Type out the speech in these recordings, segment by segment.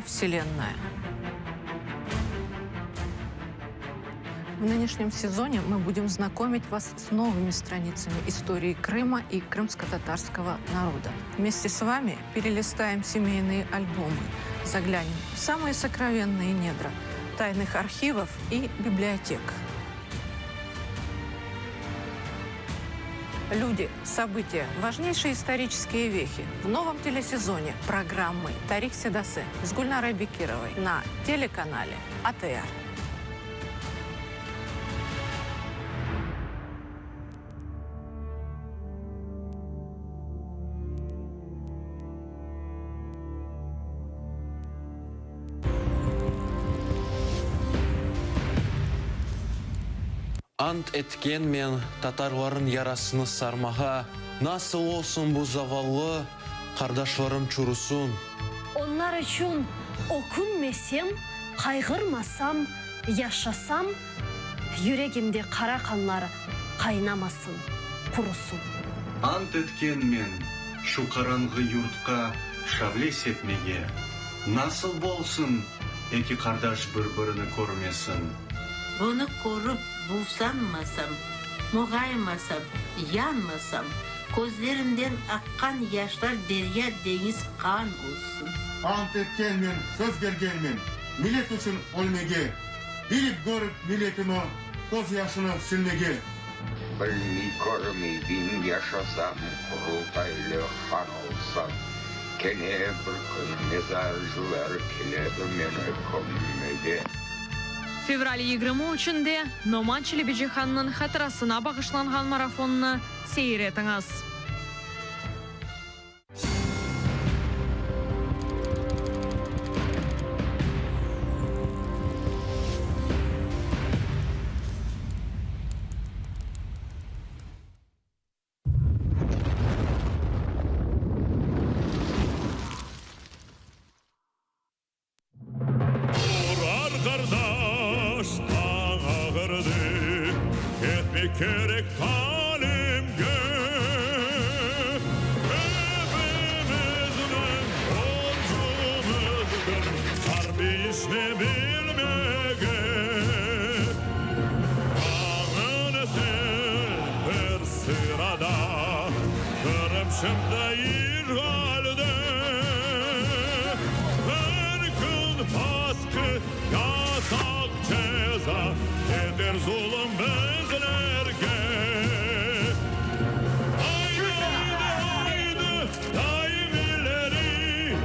Вселенная. В нынешнем сезоне мы будем знакомить вас с новыми страницами истории Крыма и крымско-татарского народа. Вместе с вами перелистаем семейные альбомы, заглянем в самые сокровенные недра тайных архивов и библиотек. Люди, события, важнейшие исторические вехи в новом телесезоне программы «Тарих Седасы» с Гульнарой Бекировой на телеканале АТР. Ant etkenmen tatarların yarasını sarmağa, Nasıl olsun bu zavallı qardaşlarım çurusun? Onlar içün ökünmesem, qayğırmasam, yaşasam, Yüregimde qara qanlar qaynamasın, qurusın. Ant etkenmen şu qaranğı yurtqa şavle sepmege, Nasıl bolsun eki qardaş bir-birini körmesin? Bunı körip buvsanmasam, muğaymasam, yanmasam, közlerimden aqqan yaşlar derya-deñiz qan olsun. Ant etkenmen, söz bergenmen, millet içün ölmege, Bilip-körip milletimi, köz yaşını silmege. Bilmey, körmey biñ yaşasam, Qurultaylı han olsam, Kene bir kün mezarcılar keledi meni kömmege. Fevral 23-nde Noman Çelebicihannıñ hatırasına bağışlanğan marafonnı seyir etiñiz. Turar qardaş, tañ ağardı, Ketmek kerek talimge. Epimizniñ borcumız bir, Arbiy işni bilmege. Yañı nesil bir sırada, Qırım şimdi işğalde. Er kün basqı, yasaq, ceza, Yeter zulum bizlerge. Aydı, aydı, aydı, daim ileri,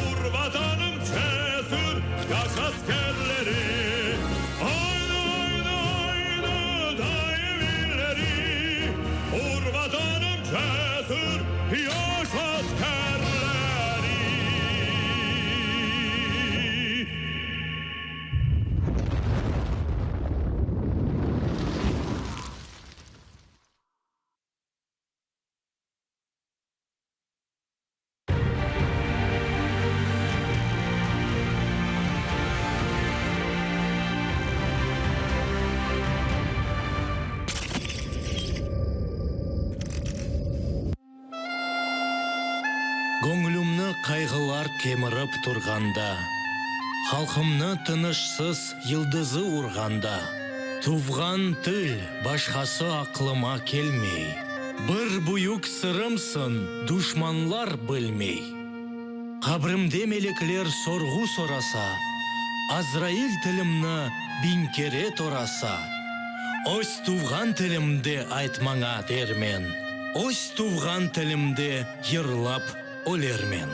Ur Vatanım cesür yaş askerleri! Aydı, aydı, aydı, daim ileri, Ur Vatanım cesür yaş askerleri! Göñlümni qayğılar kemirip turğanda, Halqımnı tınışsız yıldızı urğanda, Tuvğan til, başqası aqlıma kelmey, Bir büyük sırımsıñ, duşmanlar bilmey. Qabrimde melekler sorğu sorasa, Azrail tilimni biñ kere torasa, Öz tuvğan tilimde ayt maña dermen, Öz tuvğan tilimde yırlap ölermen.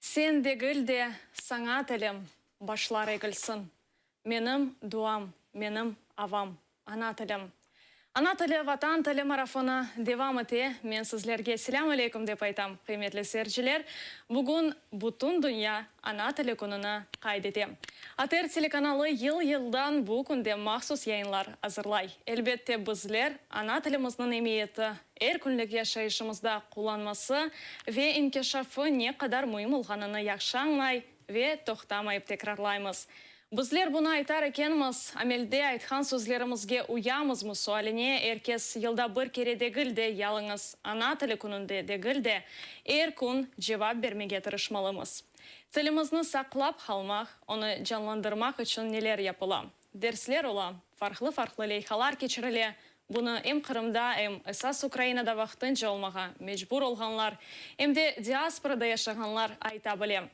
Sen degil de, saña tilim, başlar egilsin. Menim duam, menim avam, ana tilim. Ana tili, Vatan tili marafonı devam ete. Men sizlerge selâm aleyküm dep aytam, qıymetli seyirciler. Bugün bütün dünya Ana tili kününi qayd ete. ATR telekanalı yıl-yıldan bu künde mahsus yayınlar azırlay. Elbette, bizler ana tilimizniñ emiyeti, er künlük yaşayışımızda qullanması ve inkişafı ne qadar müim olğanını yahşı añlay ve toqtamayıp tekrarlaymız. Bizler bunı aytar ekenmiz, amelde aytqan sözlerimizge uyamızmı sualine er kes yılda bir kere degil de, yalıñız Ana tili kününde degil de, er kün cevap bermege tırışmalımız. Tilimizni saqlap qalmaq, onı canlandırmaq içün neler yapıla? Dersler ola, farqlı-farqlı leyhalar keçirile, bunı em Qırımda, em esas Ukrainada vaqtınca olmağa mecbur olğanlar, em de diasporada yaşağanlar ayta bile.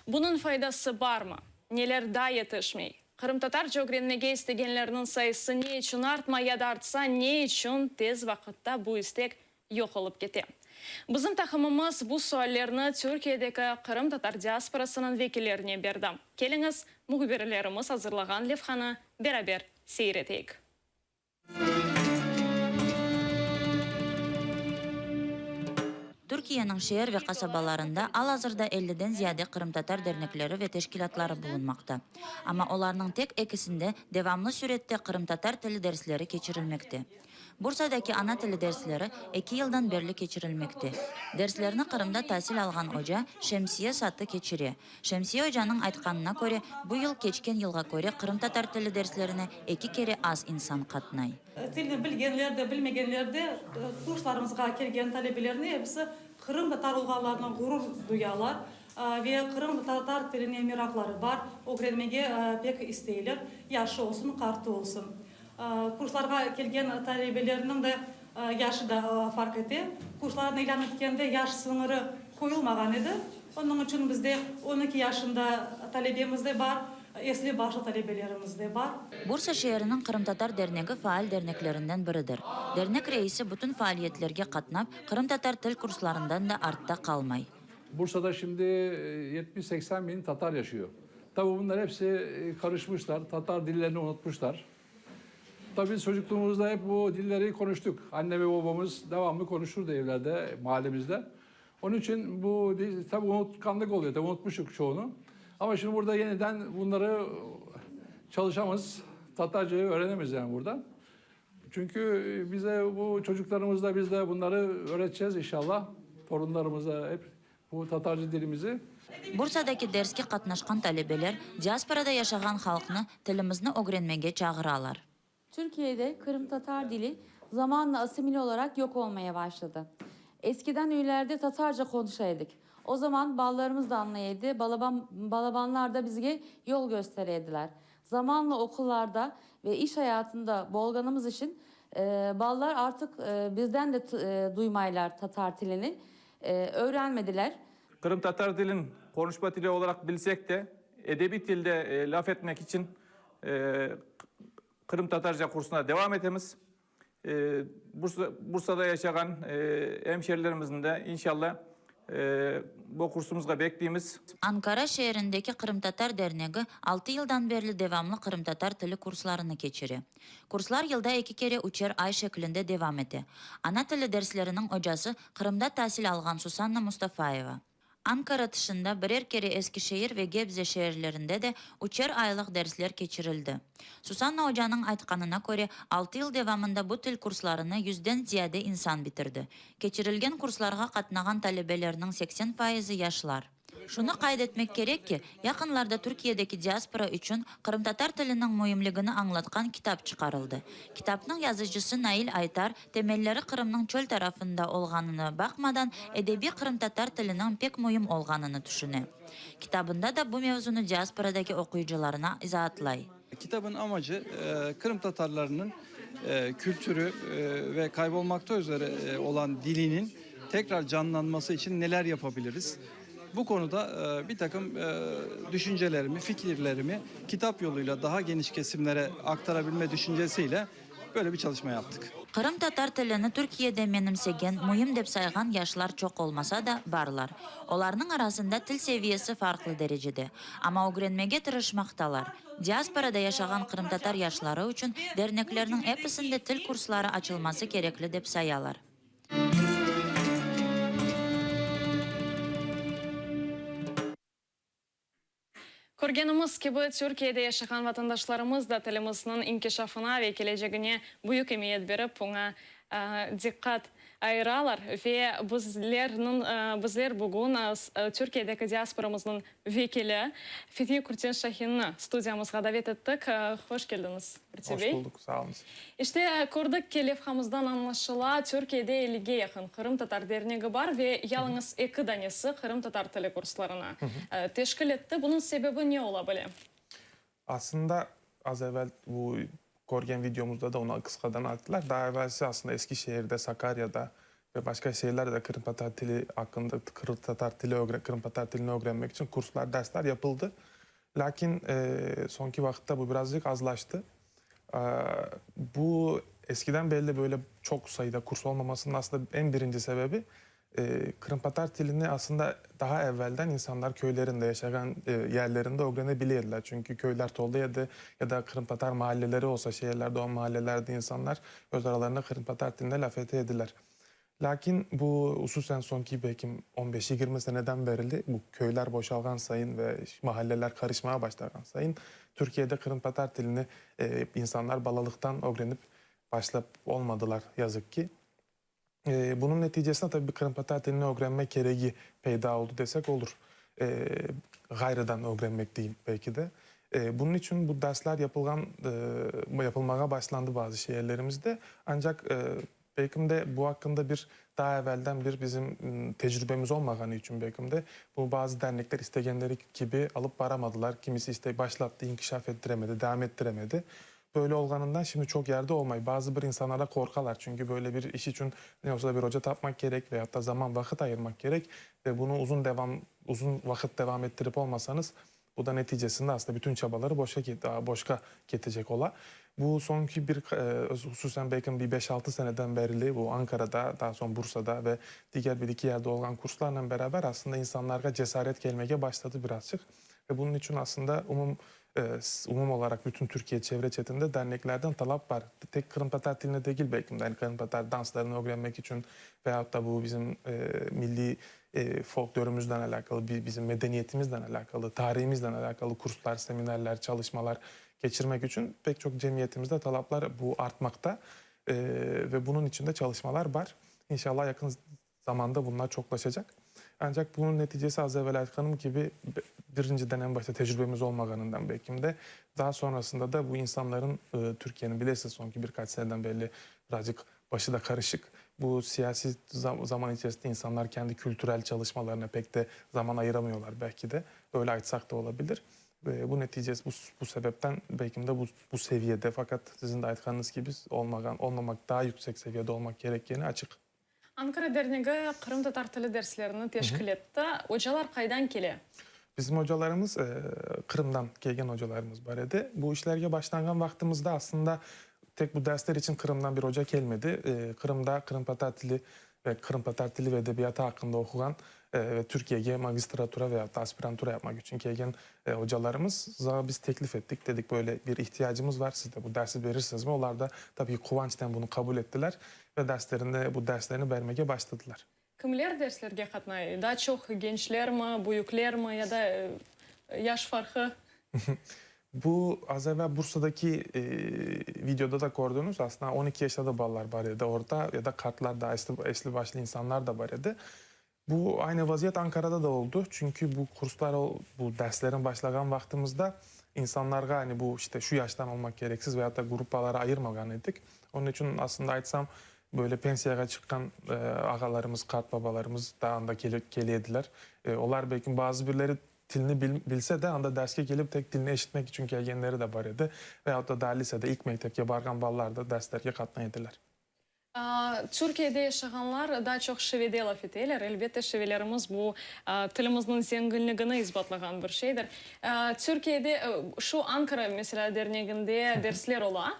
Bunıñ faydası barmı? Neler daa yetişmey? Qırımtatarca ögrenmege istegenlerniñ sayısı ne içün artmay ya da artsa, ne içün tez vaqıtta bu istek yoq olıp kete? Bizim taqımımız bu suallerni Türkiyedeki qırımtatar diasporasınıñ vekillerine berdi. Keliñiz, mühbirlerimiz azırlağan levhanı beraber seyir eteyik. Türkiyeniñ şeer ve qasabalarında al-azırda elliden ziyade qırımtatar dernekleri ve teşkilâtları bulunmaqta. Amma olarnıñ tek ekisinde devamlı sürette qırımtatar tili dersleri keçirilmekte. Bursadaki ana tili dersleri eki yıldan berli keçirilmekte. Derslerni Qırımda tasil alğan oca Şemsiye Satı keçire. Şemsiye ocanıñ aytqanına köre, bu yıl keçken yılğa köre qırımtatar tili derslerine eki kere az insan qatnay. Tilni bilgenler de, bilmegenler de kurslarımızğa kelgen talebelerniñ episi qırımtatar olğanlarına ğurur duyalar ve qırımtatar tiline meraqları bar, ögrenmege pek isteyler, yaşı olsun, qartı olsun. Kurslarğa kelgen talebelerniñ de yaşı da farq ete. Kurslarnı ilân etkende yaş sıñırı qoyulmağan edi. Onıñ içün bizde 12 yaşında talebemiz de bar, esli başlı talebelerimiz de bar. Bursa şeeriniñ Qırımtatar dernegi faal derneklerinden biridir. Dernek reisi bütün faaliyetlerge qatnap, qırımtatar til kurslarından da artta qalmay. Bursada şimdi 70-80 min tatar yaşıyor. Tabi bunlar hepsi qarışmışlar, tatar dillerini unutmuşlar. Tabi biz çocukluğumuzda hep bu dilleri konuştuk. Anne ve babamız devamlı konuşurdu evlerde, mahallemizde. Onun için bu tabi unutkanlık oluyor, tabi unutmuşuk çoğunu. Ama şimdi burada yeniden bunları çalışamız, Tatarcayı öğrenemiz yani burada. Çünki bize bu çocuklarımızda biz de bunları öğreteceğiz inşallah. Torunlarımıza hep bu tatarca dilimizi. Bursadaki derske qatnaşqan talebeler diasporada yaşağan halqnı tilimizni ögrenmege çağıralar. Türkiye'de Kırım Tatar dili zamanla asimile olarak yok olmaya başladı. Eskiden üylerde Tatarca konuşaydık. O zaman ballarımız da anlayaydı, balaban, balabanlar da bizge yol göstereydiler. Zamanla okullarda ve iş hayatında bolganımız için e, ballar artık e, bizden de e, duymaylar Tatar tilini, e, öğrenmediler. Kırım Tatar dilin konuşma dili olarak bilsek de edebi tilde e, laf etmek için e, Kırım Tatarca kursuna devam etemiz. E, Bursa, Bursada yaşağan e, hemşerilerimizin de inşallah e, bu kursumuzğa bekleymiz. Ankara şeerindeki Qırımtatar dernegi altı yıldan berli devamlı qırımtatar tili kurslarını keçire. Kurslar yılda eki kere üçer ay şeklinde devam ete. Ana tili dersleriniñ ocası Qırımda tasil alğan Susanna Mustafayeva. Ankara tışında birer kere Eskişehir ve Gebze şeerlerinde de üçer aylıq dersler keçirildi. Susanna ocanıñ aytqanına köre, altı yıl devamında bu til kurslarını yüzden ziyade insan bitirdi. Keçirilgen kurslarğa qatnağan talebelerniñ 80 faizi yaşlar. Şunı qayd etmek kerek ki, yaqınlarda Türkiyedeki diaspora içün qırımtatar tiliniñ müimligini añlatqan kitap çıqarıldı. Kitapnıñ yazıcısı Nail Aytar, temelleri Qırımnıñ çöl tarafında olğanına baqmadan, edebiy qırımtatar tiliniñ pek müim olğanını tüşüne. Kitabında da bu mevzunı diasporadaki oquyıcılarına izaatlay. Kitabın amacı qırımtatarlarnıñ kültürü ve kaybolmakta üzere olan dilinin tekrar canlanması için neler yapabiliriz? Bu konuda bir takım düşüncelerimi, fikirlerimi kitap yoluyla daha geniş kesimlere aktarabilme düşüncesiyle. Böyle bir çalışma yaptık. Qırımtatar tilini Türkiyede menimsegen, müim dep sayğan yaşlar çoq olmasa da, barlar. Olarnıñ arasında til seviyesi farqlı derecede, amma ögrenmege tırışmaqtalar. Diasporada yaşağan qırımtatar yaşları içün derneklerniñ episinde til kursları açılması kerekli dep sayalar. Körgenimiz kibi, Türkiyede yaşağan vatandaşlarımız da tilimizniñ inkişafına ve kelecegine büyük emiyet berip, oña diqqat ayıralar. Ve bizlerniñ, bizler bugün Türkiyedeki diasporamıznıñ vekili Fethi Kürten Şahinni studiyamızğa davet ettik. Hoş keldiñiz, Kürti Hoş bey. bulduk, sağ oluñız. İşte, kördik ki, levhamızdan añlaşıla, Türkiyede ellige yaqın qırımtatar dernegi bar ve yalıñız eki danesi qırımtatar tili kurslarını teşkil etti. Bunıñ sebebi ne ola bile? Aslında, az evel bu körgen videomuzda da onı qısqadan ayttılar. Daa evelsi aslında Eskişehirde, Sakaryada ve başqa şehirlerde de qırımtatar tili aqqında, qırımtatar tili, qırımtatar tilini ögrenmek içün kurslar, dersler yapıldı. Lâkin soñki vaqıtta bu birazcıq azlaştı. Bu eskiden belli böyle çoq sayıda kurs olmamasınıñ aslında eñ birinci sebebi, qırımtatar tilini aslında daha evvelden insanlar köylerinde, yaşağan yerlerinde ögrene bile ediler. Çünki köyler tolu edi ya da qırımtatar maalleleri olsa şeerlerde, o maallelerde insanlar öz aralarında qırımtatar tilinde laf ete ediler. Lâkin bu, hususen soñki belki on beş-yigirmi seneden berli, bu köyler boşalğan sayın ve mahalleler qarışmağa başlağan sayın, Türkiyede qırımtatar tilini insanlar balalıqtan ögrenip başlap olmadılar, yazıq ki. Bunıñ neticesinde tabii qırımtatar tilini ögrenme keregi peyda oldı desek olur. Ğayrıdan ögrenmek deyim belki de. Bunıñ içün bu dersler yapılğan, yapılmağa başlandı bazı şeerlerimizde. Ancaq Belkim de bu aqqında bir daa evelden bir bizim tecrübemiz olmağanı içün belkim de bu bazı dernekler istegenleri kibi alıp baramadılar. Kimisi iste başlattı, inkişaf ettiremedi, devam ettiremedi. Böyle olğanından şimdi çoq yerde olmay. Bazı bir insanlar da qorqalar, çünki böyle bir iş içün ne olsa da bir oca tapmaq kerek veyahut da zaman, vaqıt ayırmaq kerek ve bunı uzun devam, uzun vaqıt devam ettirip olmasañız, Bu da neticesinde aslında bütün çabaları boşa boşqa ketecek ola. Bu soñki bir, hususan belkim bir beş-altı seneden berli bu Ankarada, daa soñ Bursada ve diger bir-eki yerde olğan kurslarnen beraber aslında insanlarğa cesaret kelmege başladı birazçıq. Ve bunıñ içün aslında umum umum olaraq bütün Türkiye çevre-çetinde derneklerden talap bar. Tek qırımtatar tiline degil belkim de, yani qırımtatar danslarını ögrenmek içün veyahut da bu bizim milliy folklorımızdan alâqalı, bizim medeniyetimizden alâqalı, tarihimizden alâqalı kurslar, seminerler, çalışmalar keçirmek içün pek çoq cemiyetimizde talaplar bu artmaqta ve bunıñ içün de çalışmalar bar. İnşallah yaqın zamanda bunlar çoqlaşacaq. Ancaq bunıñ neticesi az evel aytqanım kibi, birinciden eñ başta tecrübemiz olmağanından belkim de, daa sonrasında da bu insanların Türkiyeniñ bilesiz soñki bir qaç seneden berli birazcıq Başı da qarışıq. Bu siyasiy zaman içerisinde insanlar kendi kültürel çalışmalarına pek de zaman ayıramıyorlar belki de. Öyle aytsaq da olabilir. Ve bu neticesi, bu, bu sebepten belkim de bu, bu seviyede, fakat siziñ de aytqanıñız kibi olmağan, olmamaq, daa yüksek seviyede olmaq kerekkeni açıq. Ankara dernegi qırımtatar tili derslerini teşkil etti. Ocalar qaydan kele? Bizim ocalarımız, Qırımdan kelgen ocalarımız bar edi. Bu işlerge başlanğan vaqtımızda aslında Tek bu dersler içün Qırımdan bir oca kelmedi. Qırımda qırımtatar tili ve qırımtatar tili ve edebiyatı aqqında oquğan ve Türkiyege magistratura ve atta aspirantura yapmaq içün kelgen ocalarımızğa biz teklif ettik. Dedik, böyle bir ihtiyacımız var, siz de bu dersi berirsiñizmi? Olar da, tabiiy, quvançnen bunı qabul ettiler ve derslerini, bu derslerni bermege başladılar. Kimler derslerge qatnay? Daa çoq gençlermi, büyüklermi ya da yaş farqı? Bu, az evel Bursadaki videoda da kördiñiz, aslında 12 yaşta da balalar bar edi, orta ya da qartlar da, esli başlı insanlar da bar edi. Bu aynı vaziyet Ankarada da oldı, çünki bu kurslar, bu derslerni başlağan vaqtımızda insanlarğa, hani bu işte şu yaştan olmaq kereksiz ve atta gruppalara ayırmağan edik. Onıñ içün, aslında aytsam, Böyle pensiyağa çıqqan ağalarımız, qartbabalarımız da anda kele ediler. Olar belki bazı birleri tilni bilse de, anda derske kelip tek tilni eşitmek içün kelgenleri de bar edi. Veyahut da daa lisede, ilk mektepke barğan balalar da derslerge qatnay ediler. Türkiyede yaşağanlar daa çoq şivede laf eteler. Elbette, şivelerimiz bu tilimizniñ zenginligini isbatlağan bir şeydir. Türkiyede şu Ankara, meselâ, derneginde dersler ola.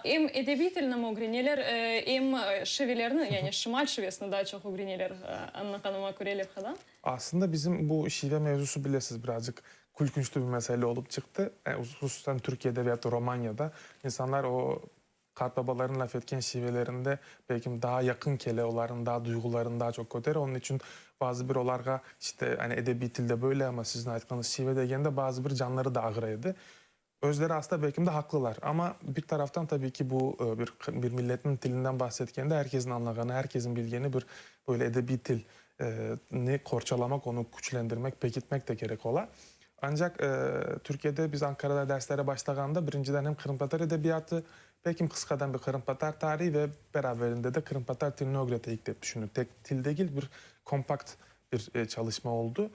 Em edebiy tilni ögreneler, em şivelerni, yani şimal şivesini daa çoq ögreneler, añlağanıma köre levhadan. Aslında bizim bu şive mevzusı bilesiz birazcıq külkünçli bir mesele olıp çıqtı. Hususan Türkiyede veyahut da Romanyada insanlar o qartbabalarınıñ laf etken şivelerinde belkim daa yaqın kele, olarnıñ daa duyğularını daa çoq kötere. Onıñ içün bazı bir olarğa işte hani edebiy tilde böyle, amma siziñ aytqanıñız şive degende bazı bir canları da ağıra edi. Özleri aslı belkim de haqlılar. Amma bir taraftan tabiy ki bu bir bir milletniñ tilinden bahsetkende herkesin añlağanı, herkesin bilgeni bir böyle edebiy til ni qorçalamaq, onı küçlendirmek, pekitmek de kerek ola. Ancaq Türkiyede biz Ankarada derslere başlağanda birinciden hem qırımtatar edebiyatı, belkim qısqadan bir qırımtatar tarihi ve beraberinde de qırımtatar tilini ögreteyik dep düşündik. Tek til degil, bir kompakt bir çalışma oldı.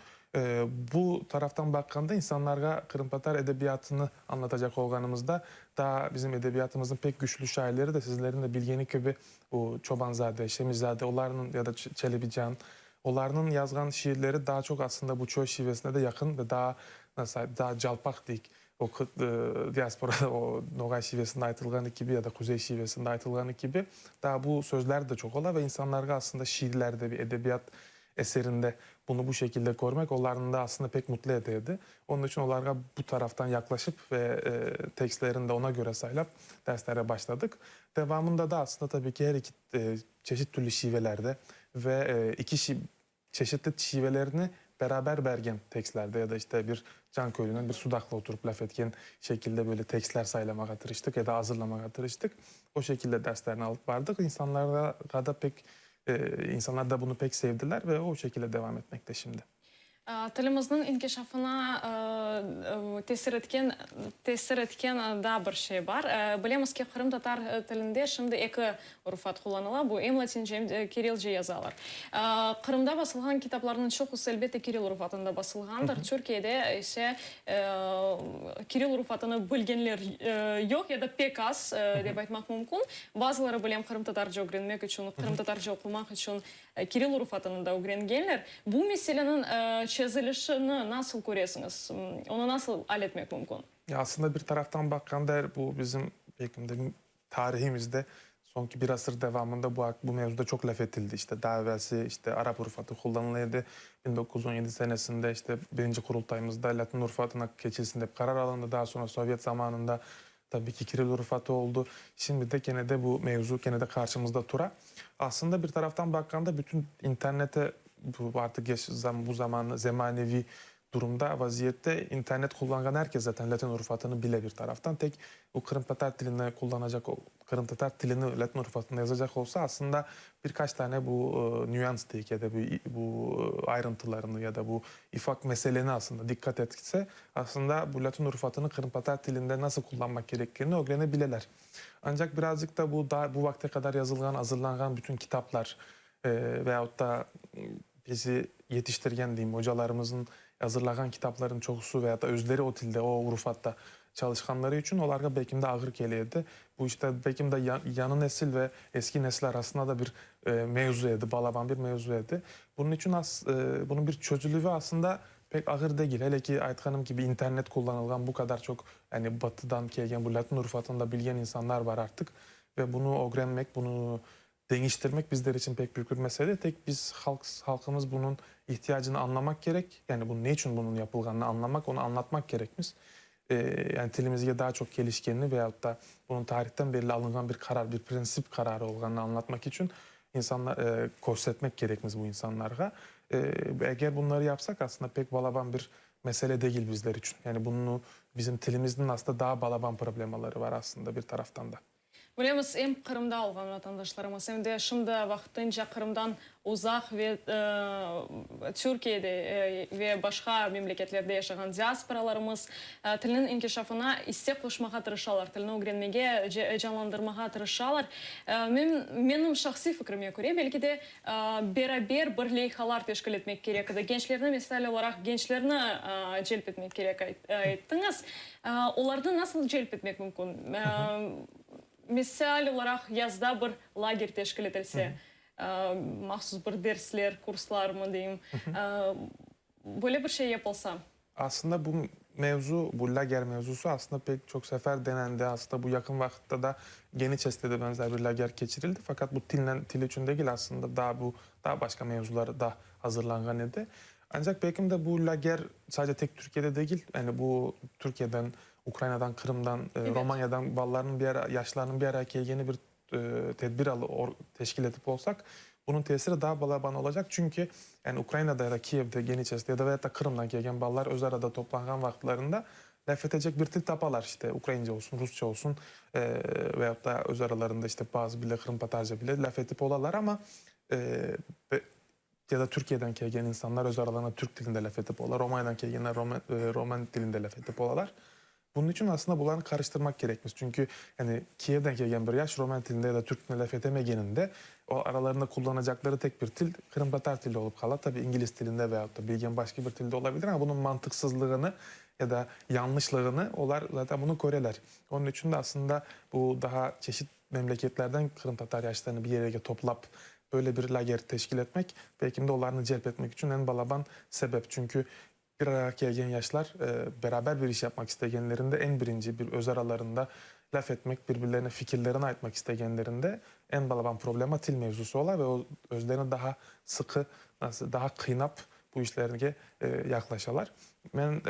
Bu taraftan baqqanda insanlarğa qırımtatar edebiyatını añlatacaq olğanımızda, daa bizim edebiyatımıznıñ pek güçlü şairleri de sizlerniñ de bilgeni kibi, bu Çobanzade, Şemizade, olarnıñ ya da Çelebicihan, olarnıñ yazğan şiirleri daa çoq aslında bu çöl şivesine de yaqın ve daa, nasıl ayt, daa calpaq deyik, o diasporada o noğay şivesinde aytılğanı kibi ya da quzey şivesinde aytılğanı kibi, daa bu sözler de çoq ola ve insanlarğa aslında şiirlerde ve edebiyat eserinde bunı bu şekilde körmek olarnı da aslında pek mutlu ete edi. Onıñ içün olarğa bu taraftan yaqlaşıp ve tekstlerini de ona köre saylap derslere başladıq. Devamında da aslında tabii ki her iki çeşit türlü şivelerde ve iki çeşitli şivelerni beraber bergen tekstlerde ya da işte bir Canköylünen bir Sudaqlı oturıp laf etken şekilde böyle tekstler saylamağa tırıştıq ya da azırlamağa tırıştıq. O şekilde derslerni alıp bardıq. İnsanlarğa da pek İnsanlar da bunı pek sevdiler ve o şekilde devam etmekte şimdi. Tilimizniñ inkişafına tesir etken tesir etken daa bir şey bar. Bilemiz ki, qırımtatar tilinde şimdi eki urufat qullanıla, bu em latince, em de kirilce yazalar. Qırımda basılğan kitaplarnıñ çoqusı, elbette, kiril urufatında basılğandır. Türkiyede ise kiril urufatını bilgenler yoq ya da pek az, dep aytmaq mümkün. Bazıları, bilem, qırımtatarca ögrenmek içün, qırımtatarca oqumaq içün kiril urufatını da ögrengenler. Bu meseleniñ çezilişini nasıl köresiñiz? Onı nasıl al etmek mümkün? Aslında bir taraftan baqqanda, bu bizim, belki de, Tarihimizde soñki bir asır devamında bu bu mevzuda çoq laf etildi. İşte, daa evelsi, işte, arap urufatı qullanıla edi. 1917 senesinde, işte, birinci Qurultayımızda lâtin urufatına keçilsin dep qarar alındı. Daa soñra sovyet zamanında, tabii ki, kiril urufatı oldı. Şimdi de kene de bu mevzu kene de qarşımızda tura. Aslında, bir taraftan baqqanda, bütün internete bu artıq geç bu zamanı zemaneviy Durumda, vaziyette internet qullanğan er kes zaten latin urufatını bile bir taraftan. Tek o qırımtatar tilini qullanacaq, qırımtatar tilini latin urufatında yazacaq olsa, aslında bir qaç tane bu nüans deyik ya da bu bu ayrıntılarını ya da bu ifaq meseleni aslında diqqat etse, aslında bu latin urufatını qırımtatar tilinde nasıl qullanmaq kerekkenini ögrene bileler. Ancaq birazcıq da bu daa bu vaqte qadar yazılğan, azırlanğan bütün kitaplar veyahut da bizi yetiştirgen, deyim, ocalarımıznıñ azırlağan kitaplarınıñ çoqusı veyahut da özleri o tilde, o urufatta çalışqanları içün olarğa belkim de ağır kele edi. Bu işte belkim de yañı nesil ve eski nesil arasında da bir mevzu edi, balaban bir mevzu edi. Bunıñ içün bunıñ bir çözülüvi aslında pek ağır degil. Hele ki, aytqanım kibi, internet qullanılğan bu qadar çoq, yani batıdan kelgen bu lâtin urufatını da bilgen insanlar bar artıq ve bunı ögrenmek, bunı Deñiştirmek bizler içün pek büyük bir mesele. Tek biz, halq, halqımız bunıñ ihtiyacını añlamaq kerek. Yani bu ne içün bunıñ yapılğanını añlamaq, onı añlatmaq kerekmiz. Yani tilimizge daa çoq kelişkenini veyahut da bunıñ tarihten berli alınğan bir qarar, bir prensip qararı olğanını añlatmaq içün insanlar, körsetmek kerekmiz bu insanlarğa. Eger bunları yapsaq, aslında pek balaban bir mesele degil bizler içün. Yani bunı bizim tilimizniñ aslında daa balaban problemaları var aslında bir taraftan da. Bilemiz, em Qırımda olğan vatandaşlarımız, em de şimdi vaqtınca Qırımdan uzaq ve Türkiyede ve başqa memleketlerde yaşağan diasporalarımız tilniñ inkişafına isse qoşmağa tırışalar, tilni ögrenmege, canlandırmağa tırışalar. Men, menim şahsiy fikrime köre, belki de, beraber bir leyhalar teşkil etmek kerek edi. Gençlerni, misal olaraq, gençlerni celp etmek kerek ayttıñız. Olarnı nasıl celp etmek mümkün? Misal olaraq, yazda bir lager teşkil etilse, mahsus bir dersler, kurslarmı deyim, böyle bir şey yapılsa. Aslında bu. mevzu, bu lager mevzusı aslında pek çoq sefer denendi. Aslında bu yaqın vaqıtta da Geniçeskte de benzer bir lager keçirildi. Faqat bu tilnen, til içün degil aslında, daa bu daa başqa mevzular da azırlanğan edi. Ancaq belkim de bu lager sadece tek Türkiyede degil, yani bu Türkiyeden, Ukrainadan, Qırımdan, Romaniyadan balalarnıñ bir ara, yaşlarnıñ bir araya kelgeni bir tedbir teşkil etip olsaq, bunıñ tesiri daa balaban olacaq. Çünki, yani Ukrainada ya da Kiyevde, Geniçeskte ya da veyahut da Qırımdan kelgen balalar öz arada toplanğan vaqıtlarında laf etecek bir til tapalar, işte, ukraince olsun, rusça olsun, veyahut da öz aralarında, işte, bazı bile qırımtatarca bile laf etip olalar, amma ya da Türkiyeden kelgen insanlar öz aralarında türk tilinde laf etip ola, Romaniyadan kelgenler roman tilinde laf etip olalar. Bunıñ içün aslında bularnı qarıştırmaq kerekmiz. Çünki, yani, Kiyevden kelgen bir yaş roman tilinde ya da türk tilinde laf etemegeninde, o aralarında qullanacaqları tek bir til qırımtatar tili olıp qala. Tabi, ingliz tilinde veyahut da bilgen başqa bir tilde olabilir, amma bunıñ mantıqsızlığını ya da yañlışlığını olar zaten bunı köreler. Onıñ içün de aslında bu daha çeşit memleketlerden qırımtatar yaşlarını bir yerge toplap, böyle bir lager teşkil etmek, belki de olarnı celp etmek içün eñ balaban sebep. Çünki bir arağa kelgen yaşlar beraber bir iş yapmaq istegenlerinde eñ birinci bir öz aralarında laf etmek, birbirlerine fikirlerini aytmaq istegenlerinde eñ balaban problema til mevzusı ola ve o özlerini daha sıqı, nasıl, daha qıynap bu işlerge yaqlaşalar. Men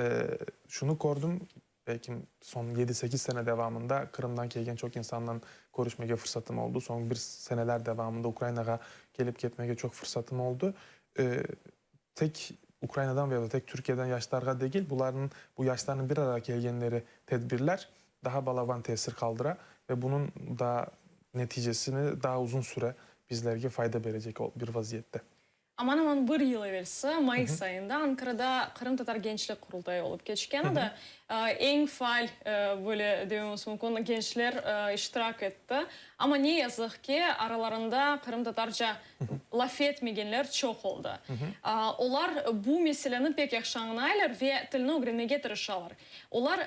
şunı kördim, Belki soñ yedi-sekiz sene devamında Qırımdan kelgen çoq insandan körüşmege fırsatım oldı. Soñ bir seneler devamında Ukrainağa kelip ketmege çoq fırsatım oldı. Tek Ukrainadan veya da tek Türkiyeden yaşlarğa degil, bularnıñ, bu yaşlarnıñ bir araya kelgenleri tedbirler daha balaban tesir qaldıra ve bunıñ da neticesini daa uzun süre bizlerge fayda berecek bir vaziyette. Aman-aman bir yıl evelsi, mayıs ayında Ankarada Qırımtatar gençlik qurultayı olıp keçken edi. Eñ faal, böyle dememiz mümkün, gençler iştirak etti. Amma ne yazıq ki, aralarında qırımtatarca laf etmegenler çoq oldı. Olar bu meseleni pek yahşı añlaylar ve tilni ögrenmege tırışalar. Olar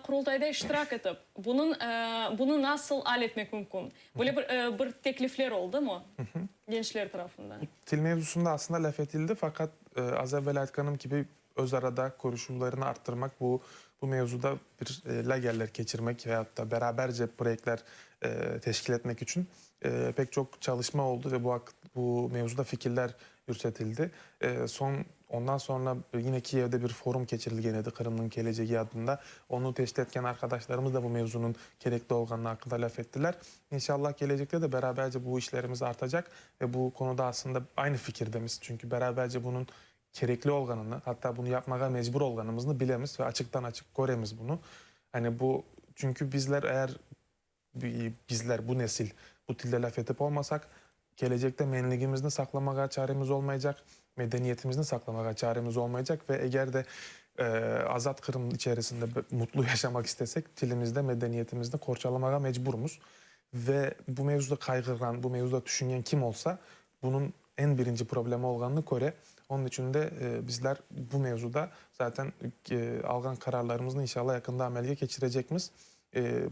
qurultayda iştirak etip, bunıñ, bunı nasıl al etmek mümkün? Böyle bir bir teklifler oldımı gençler tarafından? Til mevzusında aslında laf etildi, faqat az evvel aytqanım kibi, öz arada körüşüvlerni arttırmaq, bu bu mevzuda bir lagerler keçirmek veyahut da beraberce proyektler teşkil etmek içün pek çoq çalışma oldı ve bu aq bu mevzuda fikirler yürsetildi. Soñ, ondan soñra yine Kiyevde bir forum keçirilgen edi Qırımnıñ kelecegi adında. Onı teşkil etken arqadaşlarımız da bu mevzunıñ kerekli olğanı aqqında laf ettiler. İnşallah, kelecekte de beraberce bu işlerimiz artacaq ve bu konuda aslında aynı fikirdemiz. Çünki beraberce bunıñ kerekli olğanını, hatta bunı yapmağa mecbur olğanımıznı bilemiz ve açıqtan-açıq köremiz bunı. Yani bu, çünki bizler eğer Bizler, bu nesil, bu tilde laf etip olmasaq, kelecekte menligimizni saqlamağa çaremiz olmaycaq, medeniyetimizni saqlamağa çaremiz olmaycaq ve eger de azat Qırım içerisinde mutlu yaşamaq istesek, tilimizde, medeniyetimizni qorçalamağa mecburmız. Ve bu mevzuda qayğırğan, bu mevzuda tüşüngen kim olsa, bunıñ eñ birinci problemi olğanını köre. Onıñ içün de bizler bu mevzuda zaten alğan qararlarımıznı inşallah yaqında amelge keçirecekmiz.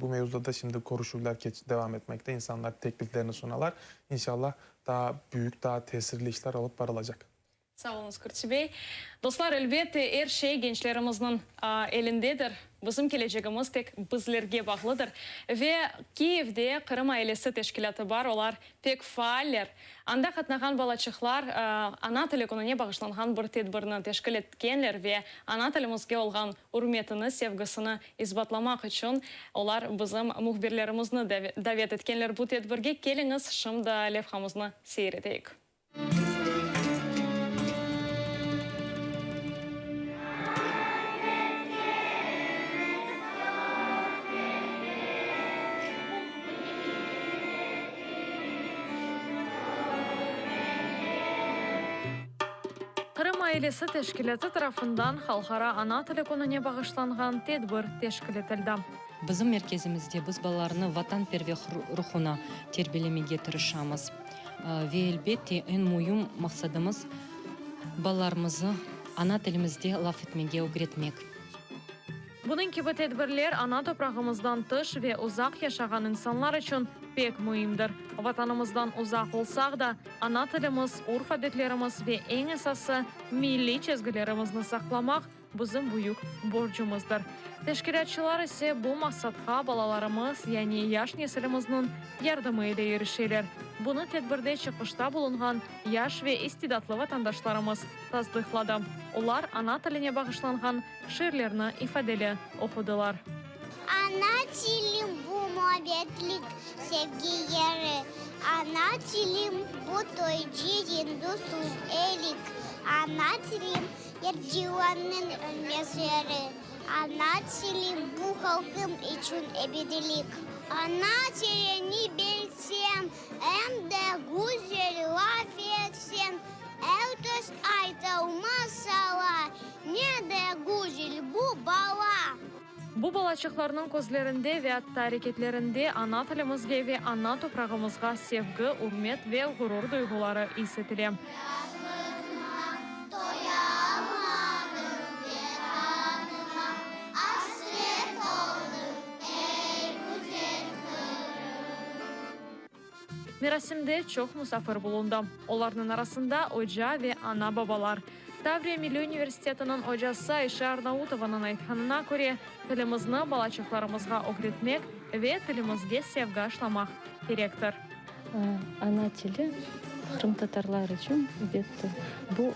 Bu mevzuda da şimdi körüşüvler devam etmekte, insanlar tekliflerini sunalar. İnşallah, daa büyük, daa tesirli işler alıp barılacaq. Sağ oluñız, Kurtçı bey. Dostlar, elbette, er şey gençlerimizniñ elindedir. Bizim kelecegimiz tek bizlerge bağlıdır. Ve Kiyevde Qırım ailesi teşkilâtı bar, olar pek faaller. Anda qatnağan balaçıqlar ana tili kününe bağışlanğan bir tedbirni teşkil etkenler ve ana tilimizge olğan ürmetini, sevgisini isbatlamaq içün olar bizim mühbirlerimizni davet etkenler bu tedbirge. Keliñiz, şimdi levhamıznı seyir eteyik. Qırım ailesi teşkilâtı tarafından Halqara ana tili kününe bağışlanğan tedbir teşkil etildi. Bizim merkezimizde biz balalarnı vatanperver ruhuna terbiyelemege tırışamız. Ve, elbette, eñ müim maqsadımız, balalarımızı ana tilimizde laf etmege ögretmek. Bunıñ kibi tedbirler ana toprağımızdan tış ve uzaq yaşağan insanlar içün pek müimdir. Vatanımızdan uzaq olsaq da, ana tilimiz, urf-adetlerimiz ve eñ esası, milliy çizgilerimizni saqlamaq. Bizim büyük borcumızdır. Teşkilâtçılar ise bu maqsatqa balalarımız, yani yaş nesilimizniñ yardımı ile irişeler. Bunı tedbirde çıqışta bulunğan yaş ve istidatlı vatandaşlarımız tasdıqladı. Olar ana tiline bağışlanğan şiirlerni ifadeli oqudılar. Ana tilim bu muabbetlik, sevgi yeri, Ana tilim bu toy, cıyın, dostluq, elik, Ana tilim er civannıñ ölmez yeri, Ana tilim bu halqım içün ebedilik. Ana tilini bilsem, em de güzel laf etsem, Er kes aytar maşalla, ne de güzel bu bala. Bu balaçıqlarnıñ közlerinde ve atta areketlerinde ana tilimizge ve ana toprağımızğa sevgi, ürmet ve ğurur duyğuları is etile. Merasimde çoq musafir bulundı. Olarnıñ arasında oca ve ana-babalar. Tavriya milliy universitetiniñ ocası Ayşe Arnautovanıñ aytqanına köre, tilimizni balaçıqlarımızğa ögretmek ve tilimizge sevgi aşlamaq kerektir. Ana tili qırımtatarlar içün, elbette, bu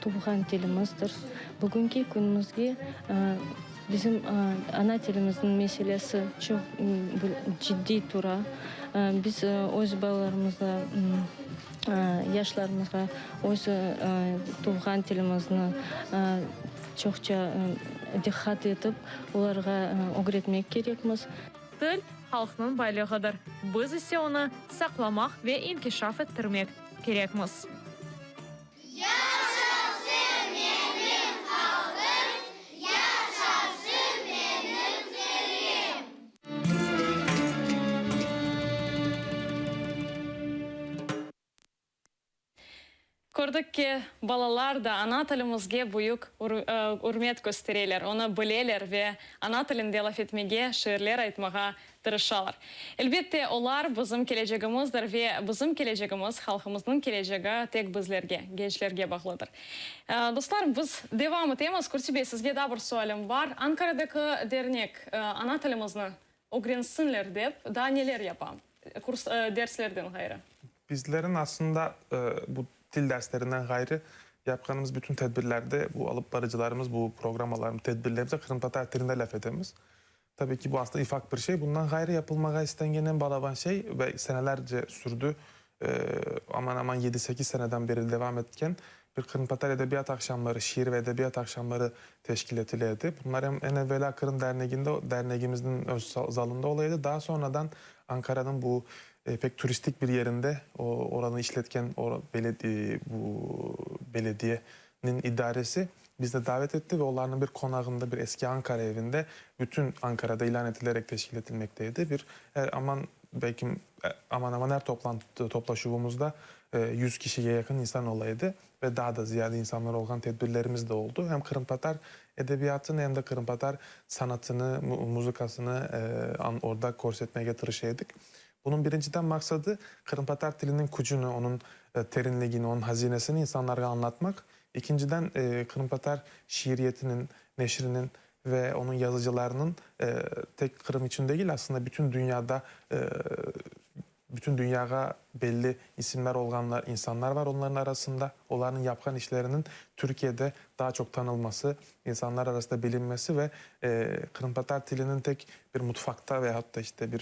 tuvğan tilimizdir. Bugünki künümizge Bizim ana tilimizniñ meselesi çoq ciddiy tura. Biz öz balalarımızğa, yaşlarımızğa öz tuvğan tilimizni çoqça diqqat etip, olarğa ögretmek kerekmiz. Til, halqnıñ baylığıdır, biz ise onı saqlamaq ve inkişaf ettirmek kerekmiz. Yaşasın menim halqım, yaşasın menim tilim! Kördik ki, balalar da ana tilimizge büyük ürmet köstereler, onı bileler ve ana tilinde laf etmege, şiirler aytmağa tırışalar. Elbette, olar bizim kelecegimizdir ve bizim kelecegimiz, halqımıznıñ kelecegi tek bizlerge, gençlerge bağlıdır. Dostlar, biz devam etemiz. Kürsi bey, sizge daa bir sualim bar. Ankaradaki dernek ana tilimizni ögrensinler dep daa neler yapa, kurs, derslerden ğayrı? Bizlerin aslında bu til derslerinden ğayrı yapqanımız bütün tedbirlerde bu alıp barıcılarımız, bu programmalarımız, tedbirlerimizde qırımtatar tilinde laf etemiz. Tabii ki, bu aslında ufaq bir şey. Bundan ğayrı yapılmağa istengen eñ balaban şey ve senelerce sürdü, aman-aman yedi-sekiz seneden beri devam etken bir qırımtatar edebiyat aqşamları, şiir ve edebiyat aqşamları teşkil etile edi. Bunlar em eñ evelâ Qırım derneginde, dernegimizniñ öz zalında ola edi. Daa sonradan Ankaranıñ bu pek turistik bir yerinde, o, oranı işletken belediye, bu belediyeniñ idaresi Bizni davet etti ve olarnıñ bir qonağında, bir eski Ankara evinde, bütün Ankarada ilân etilerek teşkil etilmekte edi. Bir er aman, belki aman-aman er toplantı, toplaşuvımızda yüz kişige yaqın insan ola edi ve daa da ziyade insanlar olğan tedbirlerimiz de oldu. Hem qırımtatar edebiyatını, hem de qırımtatar sanatını, muzıkasını orda körsetmege tırışa edik. Bunıñ birinciden maqsadı, qırımtatar tiliniñ kücüni, onıñ terinligini, onıñ hazinesini insanlarğa añlatmaq. Ekinciden, qırımtatar şiiriyetiniñ, neşriniñ ve onıñ yazıcılarınıñ tek Qırım içün degil, aslında bütün dünyada, bütün dünyağa belli isimler olğanlar, insanlar var onların arasında. Olarnıñ yapqan işleriniñ Türkiyede daa çoq tanılması, insanlar arasında bilinmesi ve qırımtatar tiliniñ tek bir mutfaqta veyahut da işte bir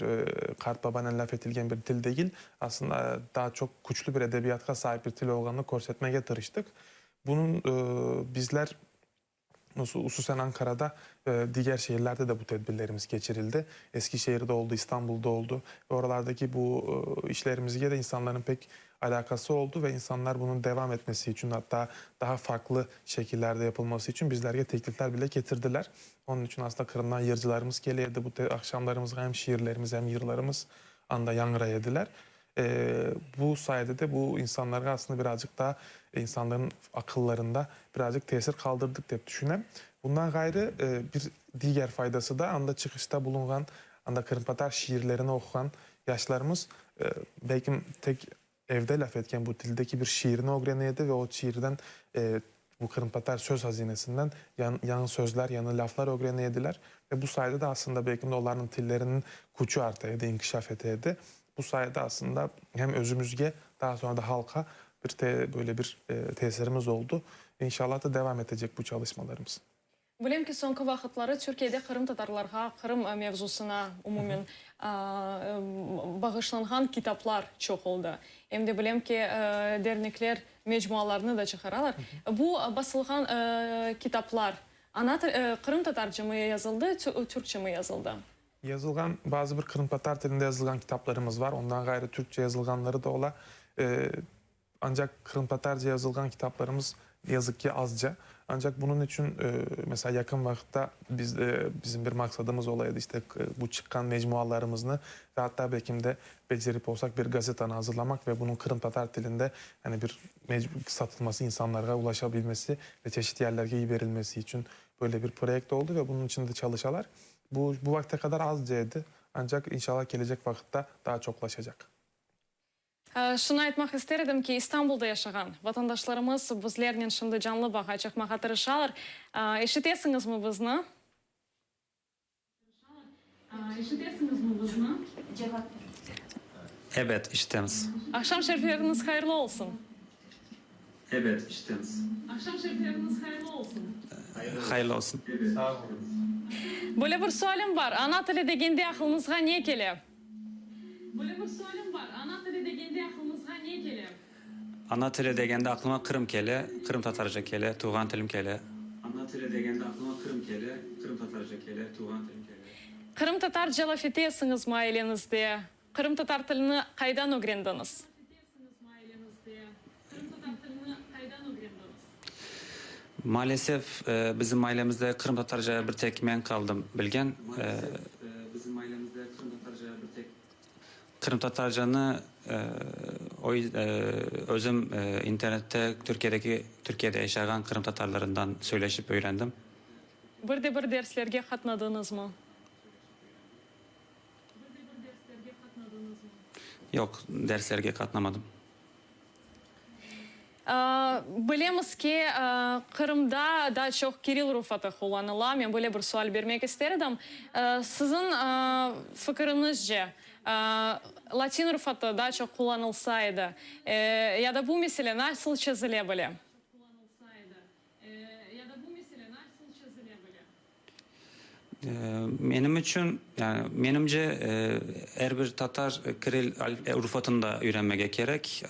qartbabanen laf etilgen bir til degil, aslında daa çoq küçlü bir edebiyatqa saip bir til olğanını körsetmege tırıştıq. Bunıñ bizler, hususen Ankarada, diger şehirlerde de bu tedbirlerimiz keçirildi. Eskişehirde oldı, İstanbulda oldı ve oralardaki bu işlerimizge de insanların pek alâqası oldı ve insanlar bunıñ devam etmesi içün, hatta daha farqlı şekillerde yapılması içün bizlerge teklifler bile ketirdiler. Onıñ içün aslında Qırımdan yırcılarımız kele edi bu aqşamlarımızğa, em şiirlerimiz, em yırlarımız anda yañğıray ediler. Bu sayede de bu insanlarğa aslında birazcıq daa insanların aqıllarında birazcıq tesir qaldırdıq dep tüşünem. Bundan ğayrı bir diger faydası da anda çıqışta bulunğan, anda qırımtatar şiirlerini oquğan yaşlarımız belkim tek evde laf etken bu tildeki bir şiirni ögrene edi ve o şiirden. bu qırımtatar söz hazinesinden yañı sözler, yañı laflar ögrene ediler. Ve bu sayede de aslında belki de olarnıñ tilleriniñ küçü arta edi, inkişaf ete edi. Bu sayede aslında hem özümizge, daha soñra da halqa bir böyle bir tesirimiz oldu. İnşallah da devam etecek bu çalışmalarımız. Bilem ki, soñki vaqıtları Türkiyede qırımtatarlarğa, Qırım mevzusına umumen bağışlanğan kitaplar çoq oldı. Em de bilem ki, dernekler mecmualarnı da çıqaralar. Bu basılğan kitaplar ana qırımtatarca mı yazıldı, türkçe mi yazıldı? Yazılğan, bazı bir qırımtatar tilinde yazılğan kitaplarımız var, ondan ğayrı türkçe yazılğanları da ola. Ancaq qırımtatarca yazılğan kitaplarımız, yazıq ki, azca. Ancaq bunıñ içün, mesela, yaqın vaqıtta biz, bizim bir maqsadımız ola edi, işte, bu çıqqan mecmualarımıznı ve atta belkim de becerip olsaq bir gazetanı azırlamaq ve bunıñ qırımtatar tilinde, yani bir satılması, insanlarğa ulaşabilmesi ve çeşit yerlerge yiberilmesi içün böyle bir proyekt oldı ve bunıñ içün de çalışalar. Bu, bu vaqte qadar azca edi, ancaq inşallah kelecek vaqıtta daa çoqlaşacaq. Şunı aytmaq ister edim ki, İstanbulda yaşağan vatandaşlarımız bizlernen şimdi canlı bağğa çıqmağa tırışalar. Eşitesiñizmi bizni? Ebet, işitemiz. Aqşam şerifleriñiz hayırlı olsun. Ebet, işitemiz. Aqşam şerifleriñiz hayırlı olsun. Hayırlı olsun. Böyle bir sualim bar, ana tili degende aqlıñızğa ne kele? Böyle bir sualim bar, ana tili degende aqlıñızğa ne kele? Ana tili degende aqlıma Qırım kele, qırımtatarca kele, tuvğan tilim kele. Ana tili degende aqlıma Qırım kele, qırımtatarca kele, tuvğan tilim kele. Qırımtatarca laf etesiñizmi aileñizde? Qırımtatar tilini qaydan ögrendiñiz? Maalesef, bizim ailemizde qırımtatarca bir tek men qaldım bilgen. Maalesef, bizim ailemizde qırımtatarca bir tek. Qırımtatarcanı özüm internette Türkiyedeki, Türkiyede yaşağan qırımtatarlarından söyleşip öğrendim. Bir de bir derslerge qatnadıñızmı? Yoq, derslerge qatnamadım. Bilemiz ki, Qırımda daa çoq kiril urufatı qullanıla. Men böyle bir sual bermek ister edim. Siziñ fikiriñizce, latin urufatı daa çoq qullanılsa edi, ya da bu mesele nasıl çezile bile? Menim içün, yani menimce, er bir tatar kiril urufatını da üyrenmege kerek.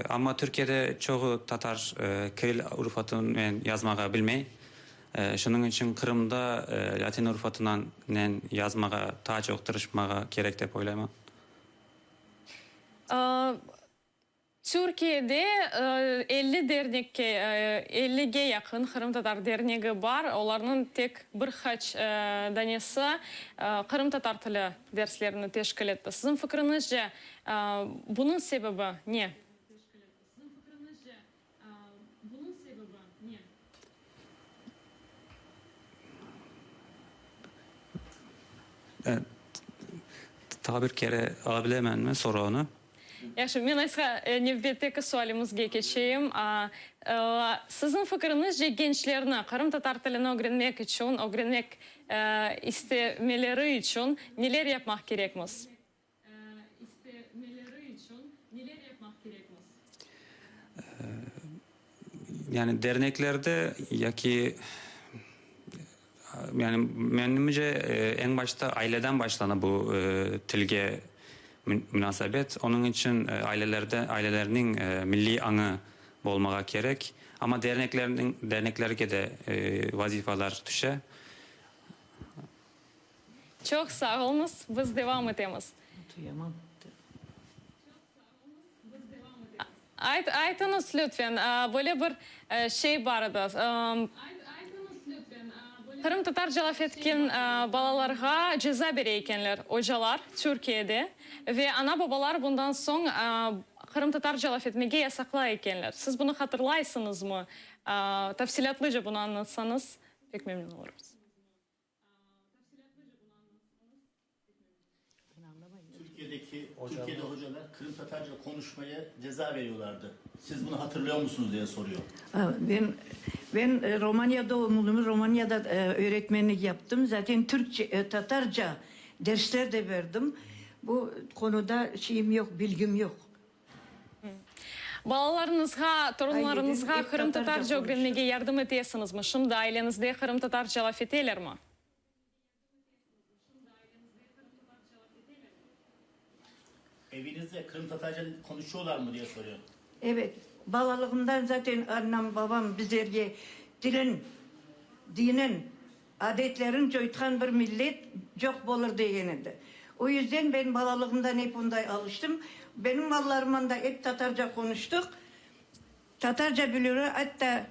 Amma Türkiyede çoğu tatar kiril urufatınen yazmağa bilmey. Şunıñ içün Qırımda latin urufatınen yazmağa taa çoq tırışmağa kerek dep oylayman. Türkiyede 50 dernekke, ellige yaqın qırımtatar dernegi bar, olarnıñ tek bir qaç danesi qırımtatar tili derslerini teşkil etti. Siziñ fikriñizce, bunıñ sebebi ne? Taa bir kere ala bilemenmi soruını? Yahşı, men aysa nevbetteki sualimizge keçeyim. Siziñ fikriñizce, gençlerni qırımtatar tilini ögrenmek içün, ögrenmek istemeleri içün neler yapmaq kerekmiz? Yani derneklerde yaki yani menimce eñ başta aileden başlana bu tilge munasebet. Onıñ içün ailelerde ailelerniñ milliy añı bolmağa kerek. Amma derneklerniñ derneklerge de vazifalar tüşe. Çoq sağ oluñız, biz devam etemiz. Ayt, aytıñız lütfen, böyle bir şey bar edi. Qırımtatarca laf etken balalarğa ceza bere ekenler ocalar Türkiyede ve ana-babalar bundan soñ qırımtatarca laf etmege yasaqlay ekenler. Siz bunı hatırlaysıñızmı? Tafsilâtlıca bunı añlatsañız, pek memnün olurmız. Türkiye'deki Türkiye'de hocalar Kırım Tatarca konuşmaya ceza veriyorlardı. Siz bunu hatırlıyor musunuz diye soruyor. Ben. Ben Romanya doğumluyım, Romanyada öğretmenlik yaptım. Zaten türkçe, tatarca dersler de berdim. Bu konuda şeyim yoq, bilgim yoq. Balalarıñızğa, torunlarıñızğa Aileden ep qırımtatarca tatarca ögrenmege yardım etesiñizmi? Şimdi aileñizde qırımtatarca laf etelermi? Evinizde qırımtatarca konuşuyorlar mı diye soruyor. Evet, balalığımdan zaten anam, babam bizlerge tilin, dinin, adetlerin coytqan bir millet coq bolır degen edi. O yüzden ben balalığımdan ep onday alıştım. Benim balalarımman da ep tatarca qonuştıq. Tatarca biliyor, atta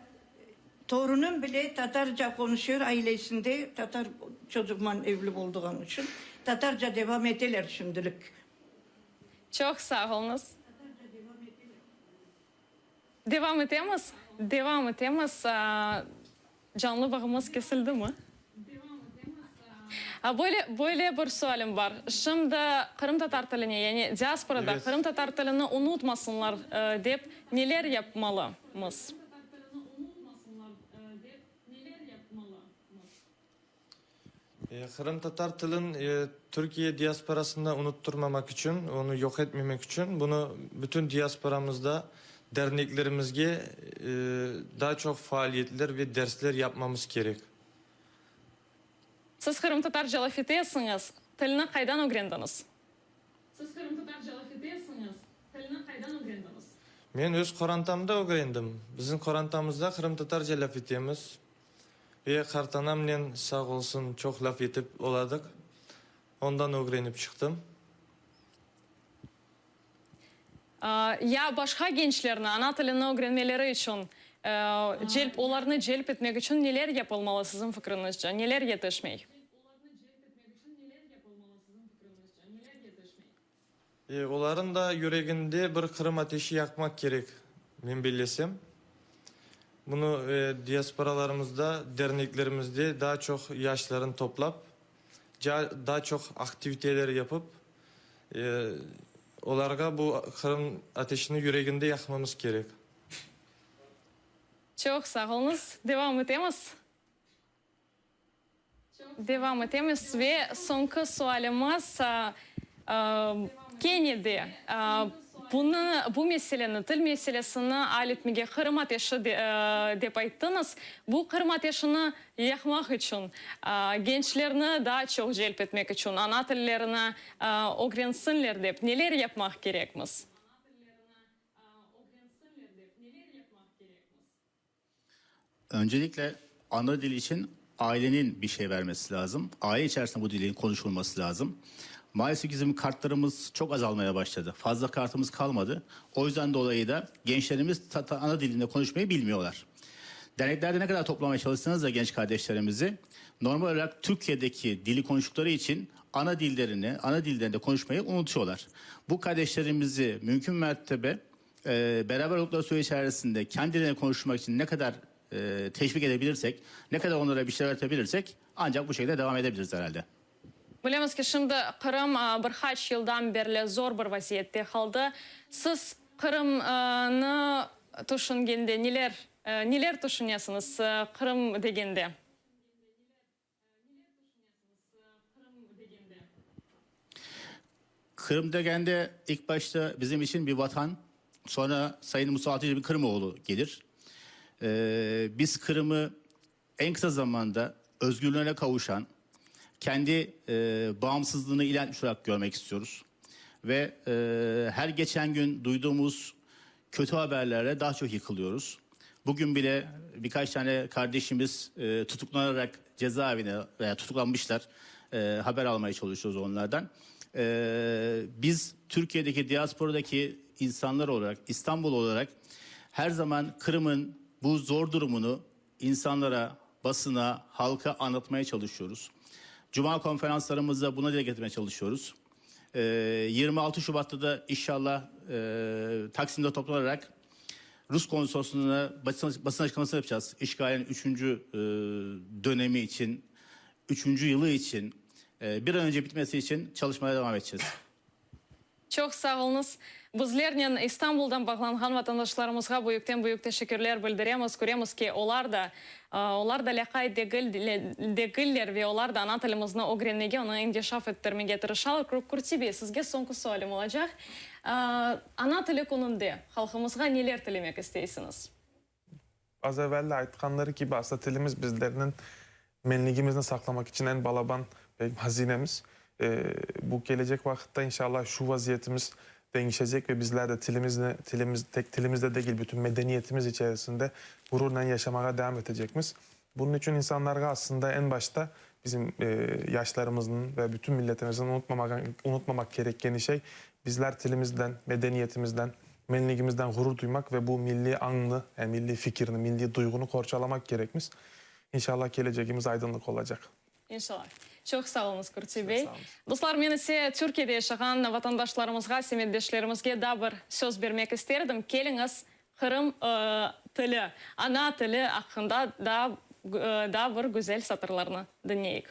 torunım bile tatarca qonuşıyor, ailesinde tatar çocuğıman evli bolduğan içün tatarca devam eteler şimdilik. Çoq sağ oluñız. Devam etemiz, devam etemiz. Canlı bağımız kesildimi? Böyle, böyle bir sualim bar. Şimdi qırımtatar tiline, yani diasporada Evet. qırımtatar tilini unutmasınlar dep neler yapmalımız? Qırımtatar tilin Türkiye diasporasında unutturmamaq içün, onı yoq etmemek içün bunı bütün diasporamızda, derneklerimizge daa çoq faaliyetler ve dersler yapmamız kerek. Siz qırımtatarca laf etesiñiz, tilni qaydan ögrendiñiz? Siz qırımtatarca laf etesiñiz, tilni qaydan ögrendiñiz? Men öz qorantamda ögrendim. Bizim qorantamızda qırımtatarca laf etemiz. Ve qartanamnen, sağ olsun, çoq laf etip oladıq. Ondan ögrenip çıqtım. Ya başqa gençlerni ana tilini ögrenmeleri içün celp, olarnı celp etmek içün neler yapılmalı, siziñ fikriñizce, neler yetişmey? Olarnıñ da yüreginde bir Qırım ateşi yaqmaq kerek, men bellesem. Bunı diasporalarımızda, derneklerimizde daa çoq yaşlarnı toplap, daa çoq aktiviteler yapıp, olarğa bu Qırım ateşini yüreginde yaqmamız kerek. Çoq sağ oluñız. Devam etemiz. Devam etemiz ve soñki sualimiz, kene de bunı, bu meseleni, til meselesini al etmege Qırım ateşi dep ayttıñız. Bu Qırım ateşini yaqmaq içün, gençlerni daa çoq celp etmek içün, ana tillerini ögrensinler dep neler yapmaq kerekmiz? Öncelikle ana dil için ailenin bir şey vermesi lazım. Aile içerisinde bu dilin konuşulması lazım. Maalesef bizim kartlarımız çok azalmaya başladı. Fazla kartımız kalmadı. O yüzden dolayı da gençlerimiz ana dilinde konuşmayı bilmiyorlar. Derneklerde ne kadar toplamaya çalışsanız da genç kardeşlerimizi normal olarak Türkiye'deki dili konuştukları için ana dillerini, ana dillerinde konuşmayı unutuyorlar. Bu kardeşlerimizi mümkün mertebe e, beraber oldukları süre içerisinde kendilerine konuşmak için ne kadar e, teşvik edebilirsek, ne kadar onlara bir şeyler öğretebilirsek ancak bu şekilde devam edebiliriz herhalde. Bilemiz ki, şimdi Qırım bir qaç yıldan berli zor bir vaziyette qaldı. Siz Qırımnı tüşüngende neler, neler tüşünesiñiz Qırım degende? Kırım degende ilk başta bizim için bir vatan, sonra Sayın Mustafa bir Kırımoğlu gelir. Ee, biz Kırım'ı en kısa zamanda özgürlüğüne kavuşan, kendi e, bağımsızlığını ilan etmiş olarak görmek istiyoruz. Ve e, her geçen gün duyduğumuz kötü haberlerle daha çok yıkılıyoruz. Bugün bile birkaç tane kardeşimiz e, tutuklanarak cezaevine veya tutuklanmışlar. E, haber almaya çalışıyoruz onlardan. E, biz Türkiye'deki diasporadaki insanlar olarak, İstanbul olarak her zaman Kırım'ın bu zor durumunu insanlara, basına, halka anlatmaya çalışıyoruz. Cuma konferanslarımızda buna dile getirmeye çalışıyoruz. E, 26 Şubat'ta da inşallah e, Taksim'de toplanarak Rus konsolosluğuna basın, basın açıklaması yapacağız. İşgalin 3. E, dönemi için, 3. yılı için, e, bir an önce bitmesi için çalışmaya devam edeceğiz. Çoq sağ oluñız. Bizlernen İstanbuldan bağlanğan vatandaşlarımızğa büyükten-büyük teşekkürler bildiremiz. Köremiz ki, olar da, olar da lâqayt degil, degiller ve olar da ana tilimizni ögrenmege, onı inkişaf ettirmege tırışalar. Kurti bey, sizge soñki sualim olacaq. Ana tili kününde halqımızğa neler tilemek isteysiñiz? Az evel de aytqanları kibi, aslında tilimiz bizlerniñ menligimizni saqlamaq içün eñ balaban hazinemiz. Bu kelecek vaqıtta, inşallah, şu vaziyetimiz deñişecek ve bizler de tilimizni, tilimiz, tek tilimizde degil, bütün medeniyetimiz içerisinde ğururnen yaşamağa devam etecekmiz. Bunıñ içün insanlarğa aslında eñ başta bizim yaşlarımıznıñ ve bütün milletimizniñ unutmamağa, unutmamaq kerekkeni şey, bizler tilimizden, medeniyetimizden, menligimizden ğurur duymaq ve bu milliy añnı, yani milliy fikirni, milliy duyğunı qorçalamaq kerekmiz. İnşallah kelecegimiz aydınlıq olacaq. İnşallah. Çoq sağ oluñız, Kurti bey. Dostlar, men ise Türkiyede yaşağan vatandaşlarımızğa, semetdeşlerimizge daa bir söz bermek ister edim. Keliñiz, Qırım tili, ana tili aqqında daa daa bir güzel satırlarnı diñleyik.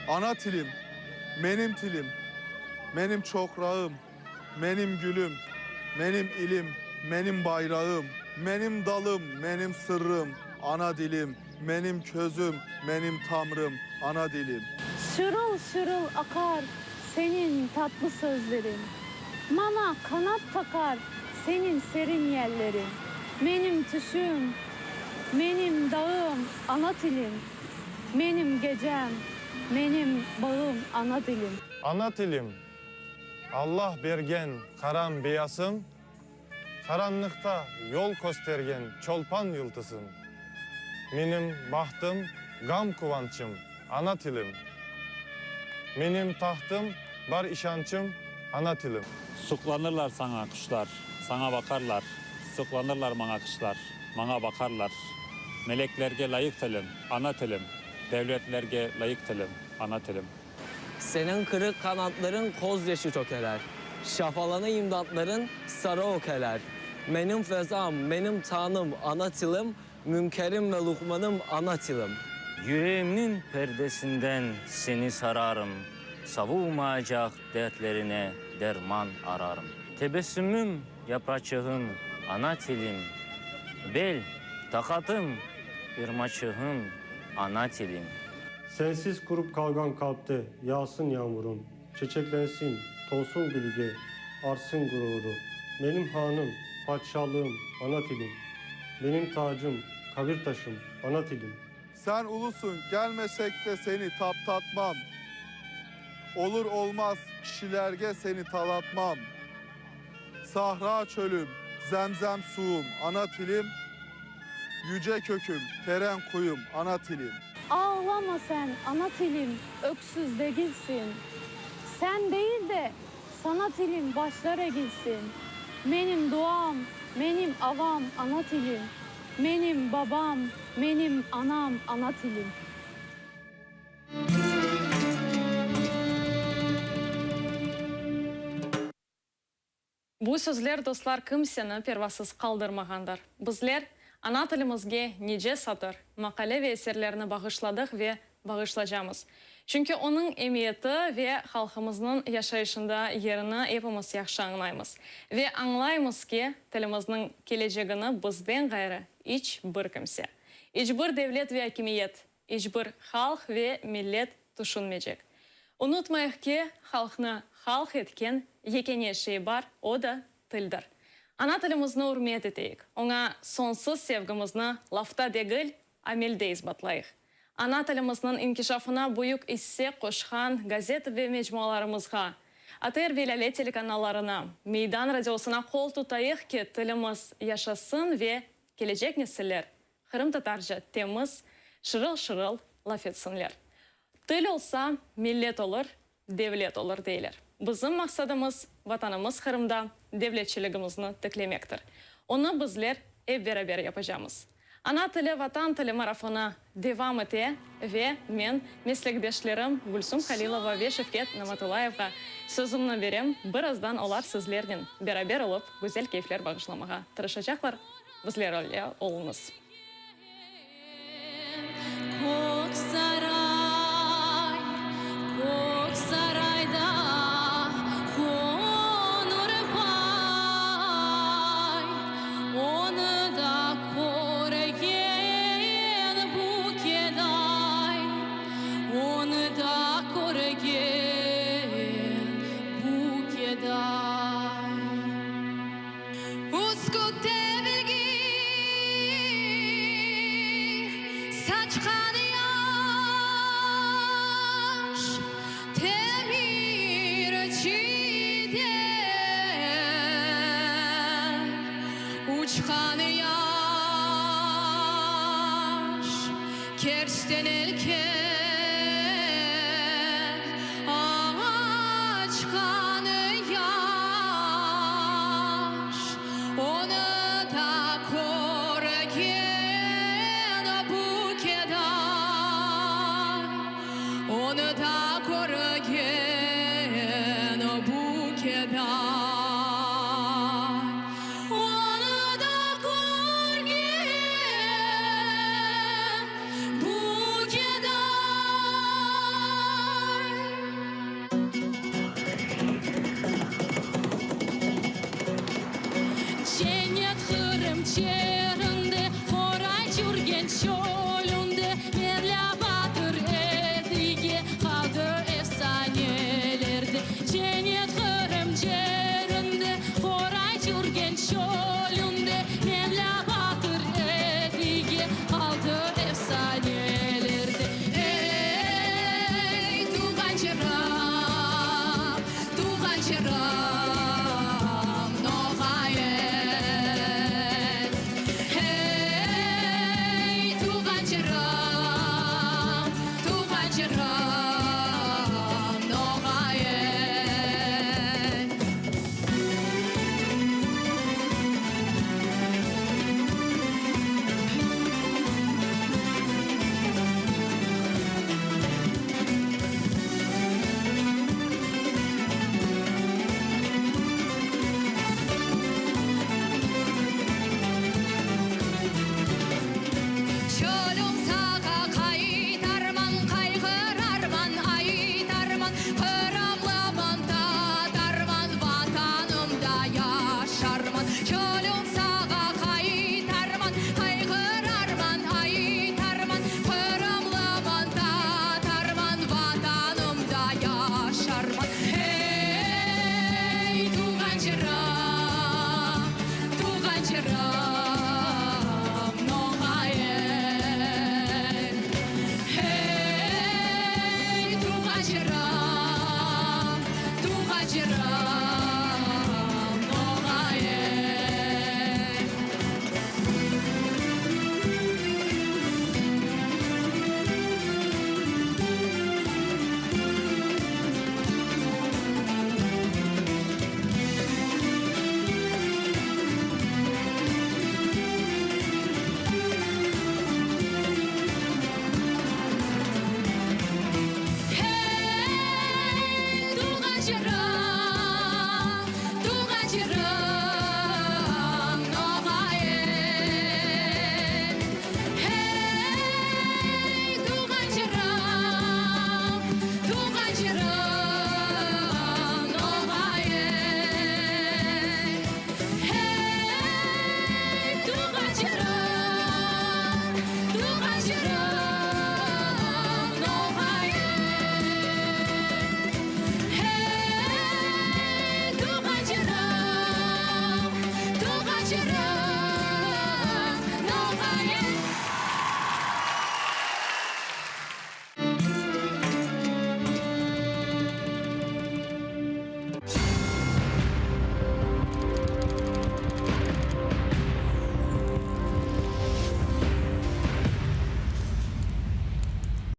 Ana tilim, menim tilim, menim çoqrağım, menim gülüm, menim ilim, menim bayrağım, menim dalım, menim sırrım, ana dilim, menim közüm, menim tamrım, ana dilim. Şırıl-şırıl aqar seniñ tatlı sözleriñ, Maña qanat taqar seniñ serin yelleriñ. Menim tüşüm, menim dağım, ana tilim, Menim gecem, menim bağım, ana tilim. Ana tilim, Alla bergen qaram beyasıñ, Qaranlıqta yol köstergen çolpan yıldızıñ. Menim bahtım, ğam-quvançım, ana tilim. Menim tahtım, bar işançım, ana tilim. Suqlanırlar saña quşlar, saña baqarlar, Suqlanırlar maña quşlar, maña baqarlar. Meleklerge lâyıq tilim, ana tilim, Devletlerge lâyıq tilim, ana tilim. Seniñ qırıq qanatlarıñ köz yaşı tökeler, Şafalana imdatlarıñ sarı ökeler. Menim fezam, menim tanım, ana tilim, Münkerim ve luqmanım, ana tilim. Yüreğimniñ perdesinden seni sararım, Savulmaycaq dertlerine derman ararım. Tebessümim, yapraçığım, ana tilim, Bel, taqatım, irmaçığım, ana tilim. Sensiz qurup qalğan qalpte yağsın yağmurım, Çeçeklensin, tolsun gülge, artsın gururı. Menim hanım, padişalığım, ana tilim, Menim tacım, qabir taşım, ana tilim. Sen ulusıñ, kelmesek de seni taptatmam, Olur olmaz kişilerge seni talatmam. Sahra çölüm, zemzem suvum, ana tilim, Yüce köküm, teren quyum, ana tilim. Ağlama sen, ana tilim, öksüz degilsiñ. Sen değil de, sana tilim başlar egilsin. Menim duam, menim avam, ana tilim. Menim babam, menim anam, ana tilim. Bu sözler, dostlar, kimseni pervasız qaldırmağandır. Bizler ana tilimizge nice satır, maqale ve eserlerni bağışladıq ve bağışlacamız. Çünki onıñ emiyeti ve halqımıznıñ yaşayışında yerini epimiz yahşı añlaymız. Ve añlaymız ki, tilimizniñ kelecegini bizden ğayrı iç bir kimse, iç bir devlet ve akimiyet, İç bir halq ve millet tüşünmeycek. Unutmayıq ki, halqnı halq etken yekâne şey bar, o da tildir. Ana tilimizni ürmet eteyik, oña soñsuz sevgimizni lafta degil, amelde isbatlayıq. Ana tilimizniñ inkişafına büyük isse qoşqan gazet ve mecmualarımızğa, ATR ve Lâle telekanallarına, Meydan radiosına qol tutayıq ki, tilimiz yaşasın ve kelecek nesiller Qırımtatarca temiz, şırıl-şırıl laf etsinler. Til olsa, millet olur, devlet olur deyler. Bizim maqsadımız, Vatanımız Qırımda devletçiligimizni tiklemektir. Onı bizler ep beraber yapacamız. Ana tili, Vatan tili marafonı devam ete ve men meslekdeşlerim Gülsum Halilova ve Şevket Namatullayevğa sözümni berem, birazdan olar sizlernen beraber olıp güzel keyfler bağışlamağa tırışacaqlar, bizler ile oluñız. Kök saray, kök sarayda Qonur bay, Onı da körgen bu keday, Onı da körgen bu keday. Üskütte bilgi saçqan yaş temirçiden uçqan yaş Kerçten elken açqan yaş, Onı da körgen bu keday, Onı da körgen bu keday, Onı da körgen bu keday. Cennet Qırım cerinde, Horay cürgen çölünde, Menli batır Edige qaldı efsanelerde. Cennet Qırım cerinde, Horay cürgen çölünde, Menli batır Edige qaldı efsanelerde. Ey, tuvğan cerim, tuvğan cerim, noğay el. Hey, tuvğan cerim, tuvğan cerim, noğay el. Çölüm sağa qaytarman, qayğırarman, aytarman, Qırımlıman, tatarman, Vatanımda yaşarman. Çölüm sağa qaytarman, qayğırarman, aytarman, Qırımlıman, tatarman, Vatanımda yaşarman. Hey, tuvğan cerim, tuvğan cerim, noğay el. Hey, tuvğan cerim, tuvğan cerim.